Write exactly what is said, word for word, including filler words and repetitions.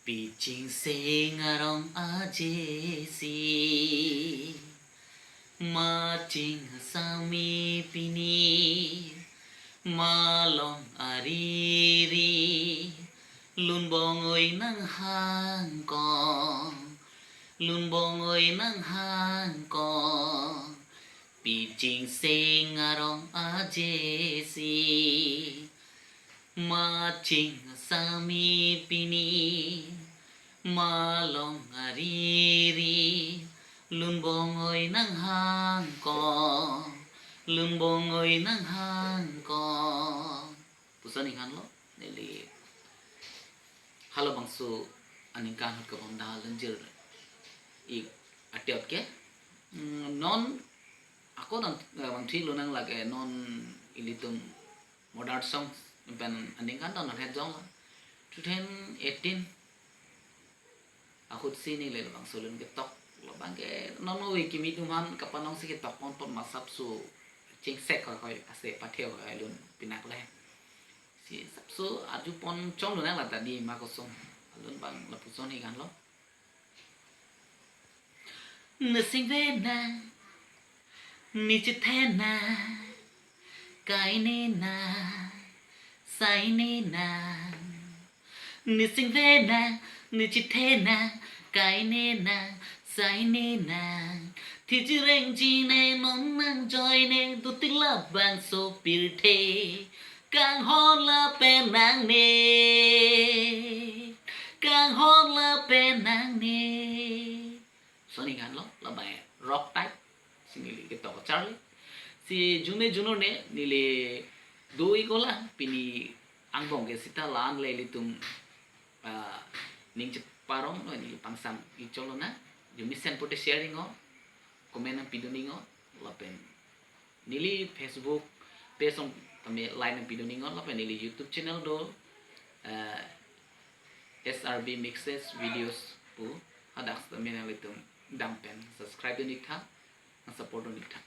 Piching seng arong ajesi, maching sami pini, malong ariri, lunbong oi nanghangkong, lunbong oi nanghangkong. Piching seng arong ajesi, maching sami pini, malong ariri, lunbong oi nanghangkong, lunbong oi nanghangkong. Puson inghan lo, neli halabangso aningkan ahut kabom da lenjir ik atiot ke. Hmm, non ako nang, eh, bang thik lo nang lake non ilitum modern songs pen aningkan ta non het jong la. Two thousand eighteen ahut si neli labangso lun ketok, labang ke non ove kimi atum aphan kapanong si ketok pon pon masap su chingsek hoi hoi ase pathe hoi hoi lun pinak le. Si sapso aju pon chong lun nang la ta di ma kosong. Alun bang lapuson inghan lo. Ne singve nang, ne chethe nang, kaine nang, saine nang. Ne singve nang, ne chethe nang, kaine nang, saine nang. Thijireng jine non nang joine dutik labangso pirthe. Kanghon lapen nangne, kanghon lapen nangne. Son inghan lo, labang rock type si neli ketok charli. Si june junor ne neli do-ik lo la pini angbong ke sita la-an le ilitum, ah, ning cheparong lo neli pangsam-ik chok lo na. Jumi sen pote sharing o, comment nangpidun-ik o, lapen neli Facebook page along tame like nangpidun-ik o, lapen neli YouTube channel do, eh, S R B Mixes Videos pu, hadak tame nanglitum dam pen subscribe dun-ik tha, nang support dun-ik tha.